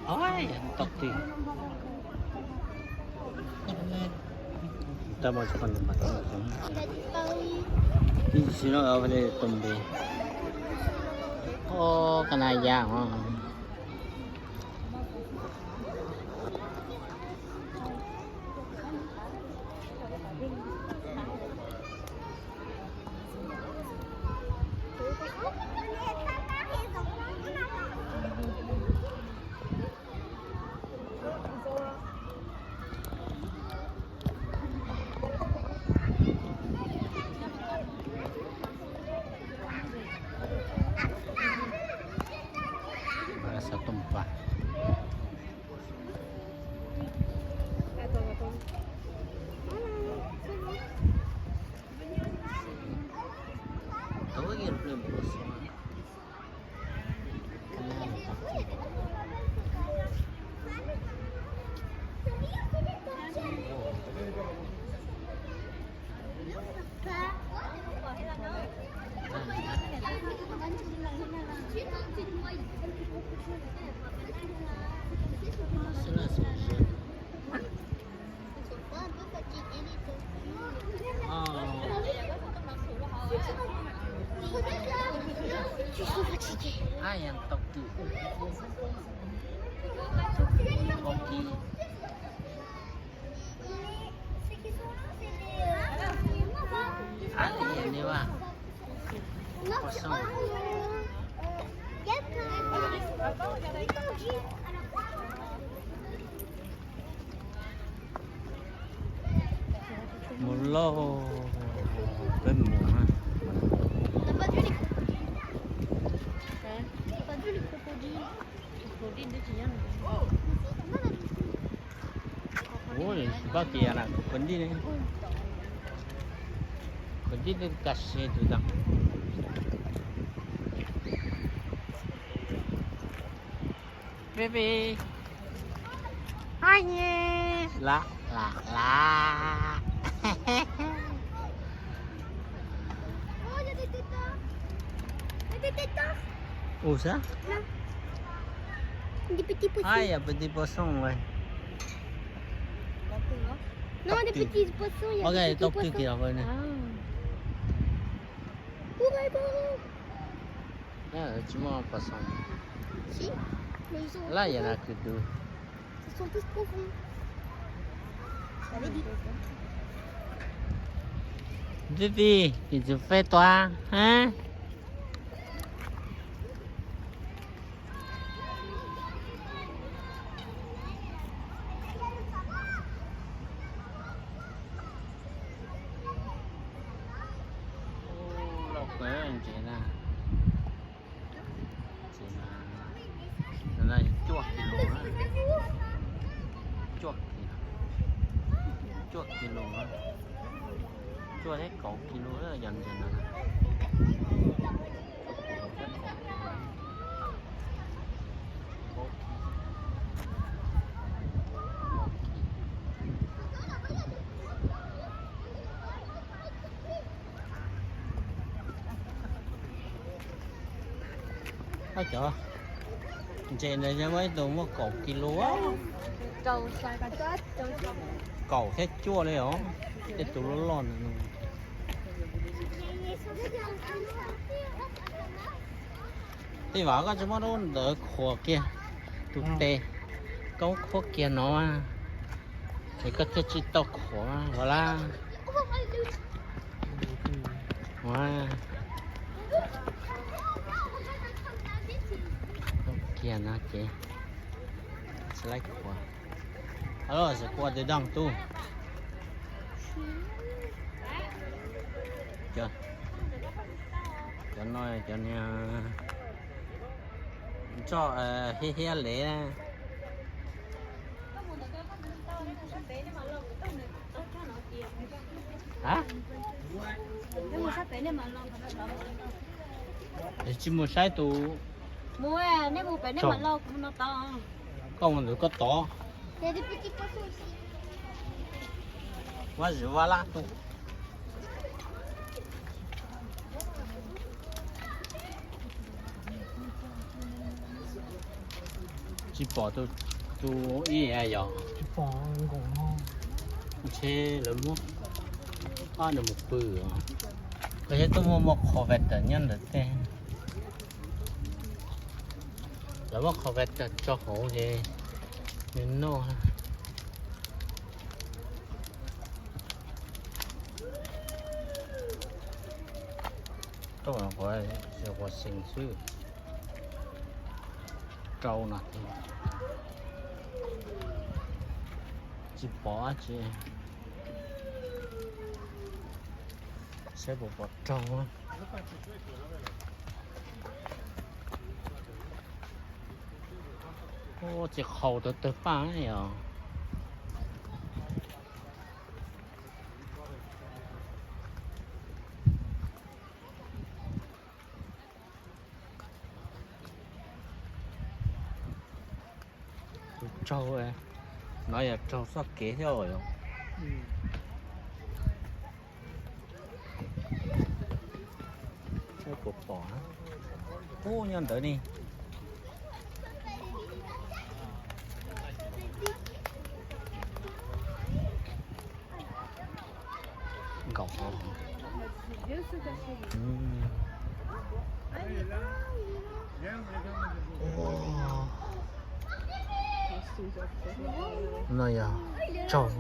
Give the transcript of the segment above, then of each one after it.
Oj, tau twg. Tau mas tsis pom nws mas tau. Ib tsis no tus npe. Oj, ka na ya os. Xov tooj pas. Ai, tau twg. Kaum kis. Ai, ne va. Pos xoo. Mus lauj, peb mus na. Ua, tsis paub tias na, crocodile ne. Crocodile ne, ka se tus tau. Baby. Ai, la, la, la. Ua xwb. Ai, ya, petit poisson lawm. Ok, tau twg kis los ne. Tsis muaj pos xoo. Laj yam na kwv tus. Tij tij, kis txwv feb tua, ha? Lauj, ntses na. Ntses na, cuaj kis lus na. Cuaj kis, cuaj kis lus na. Cuaj thiab kaum kis lus yog ntses na. Cov ntses ntawd yog muaj ib tug muaj kaum kis lus, kaum thiab cuaj li os, tej tus loj loj ntawd. Tej vam koj tsis muab lub ntawd khuam kiag tus tes, koj khuam kiag no, es koj thiaj tsis tau khuam los lawm. Kiag no ces tsis laib khuam. Alo, se kua tes daj tub. Cov, cov no cov niag ntsoj hiab hiab lev na. Ha? Tsis mus saib tus, koj mus ntawd koj tod. Vab zwm vab lab tus. Tsis pom tus ib yom. Ntshe lawv muab ob nws mus pw. Koj yog tuaj muaj muaj qhov vaj tawm nyob ntawm tej. Lawv muab qhov vaj tawm tso hauv ces nws noj. Tuaj quav xees xwb. Rau no tsis pom dab tsi. Saib puas pom raug. Ub, txiv qhaus tawg tawg paj yog. Tus raug no yog raug txoj kev thiab os. Saib puas pom. Ub, nyob ntawd ne. Nkaum. No yog tsaug.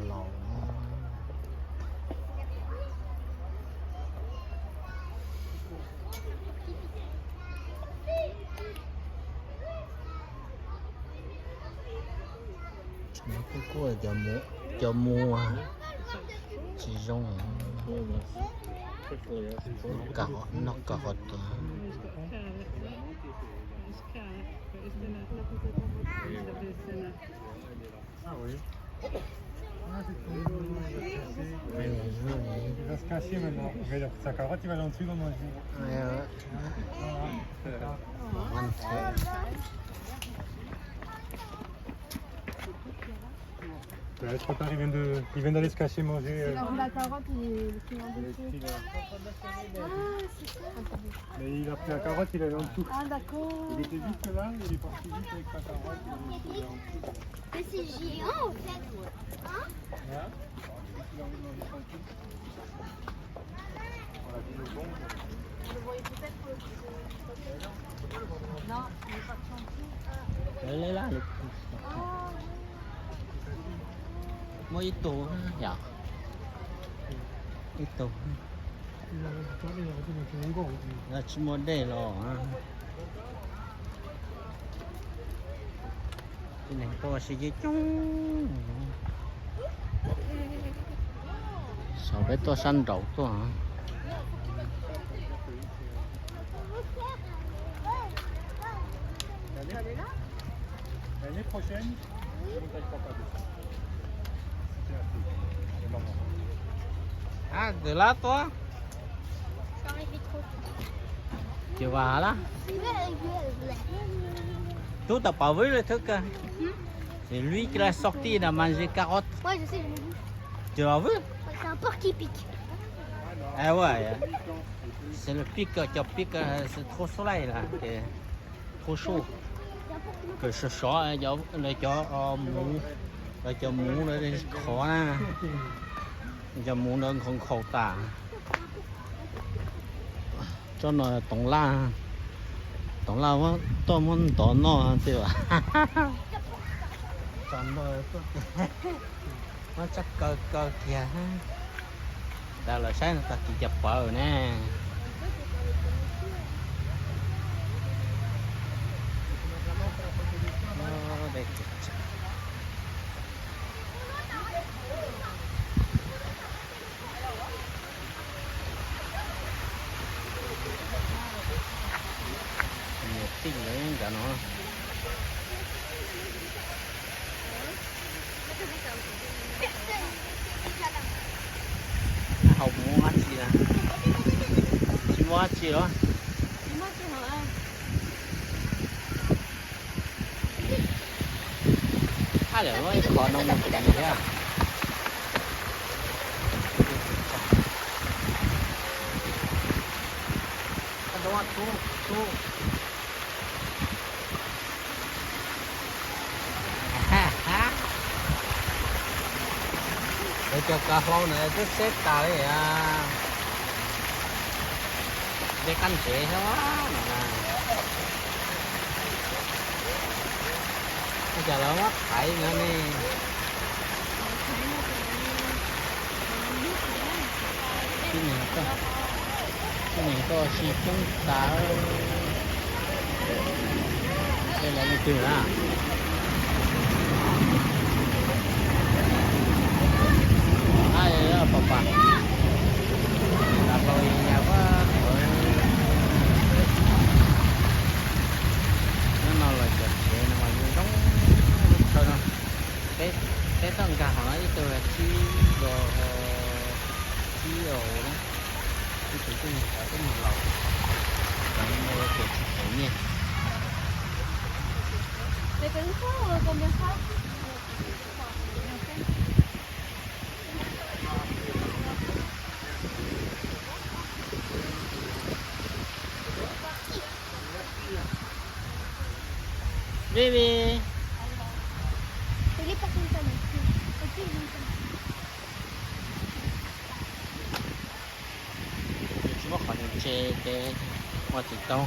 Laus. Kuj kuj cov mus tsis zoo. Noj kawg qhov tias. Il va se cacher maintenant. Il va dire que sa carotte, il va aller en dessous, il va manger. Ouais, trop tard, ils viennent de, ils viennent d'aller se cacher manger. Il a vu la carotte, il est, il est en dessous. Ah, c'est ça. Mais il a pris la carotte, il allait en dessous. Ah, d'accord. Il était juste là, il est parti vite avec sa carotte, il est en dessous. Mais c'est géant, en fait. Hein ? Ouais. Il a envie de manger tranquille. On l'a dit, le bon. Muaj ib tug yom, ib tug. Tsis muaj dej los. Neeg tuaj ua si coob coob. Saum peb tuaj sab nraud tuaj. Ab, twb lab tuaj. Ces vas lab. Tú tau pov vwb lawm thwb kawg. C'est lui qui l'a sorti, il a mangé carotte. Ouais, je sais, je l'ai vu. Tu l'as vu ? C'est un porc qui pique. Ah ouais. C'est le pic, cov pic, c'est trop soleil là, c'est trop chaud. Kawm sov sov, lawv cov muv, lawv cov muv lawv khov na, cov muv ntawd nkhaus nkhaus tas. Tsob no toov laj, toov laj tuaj muab ntov noj tiag. Muab tsab kaw kaw kiag. Tau los saib no tag kis cas pawv ne. Niam tij lawv nyob ntawm no. Hauv muaj dab tsi na? Tsis muaj dab tsi los? Haj lawm muab ib qho no mus tiv thiab. Lawv cov kav hlau na twb xeb tas li a. Dej qab ntsev thiab no na. Ua cas lawv muab thaiv no ne. Tib neeg tuaj, tib neeg tuaj ua si coob tas. Tej lawv leej twg na? Ab, pom pas, tas hlau yas ua qhov. Nyob no lawv cov tsev no mas zoo zoo lub chaw no. Peb, peb tuaj nkag hauv no ib tug tsib dos, tsib os na. Ib tug twb mus tod twb mus laus, cov no ces tsis pom nyiaj. Baby. Tsis muaj qhov niam tsev ces ua tsis tau.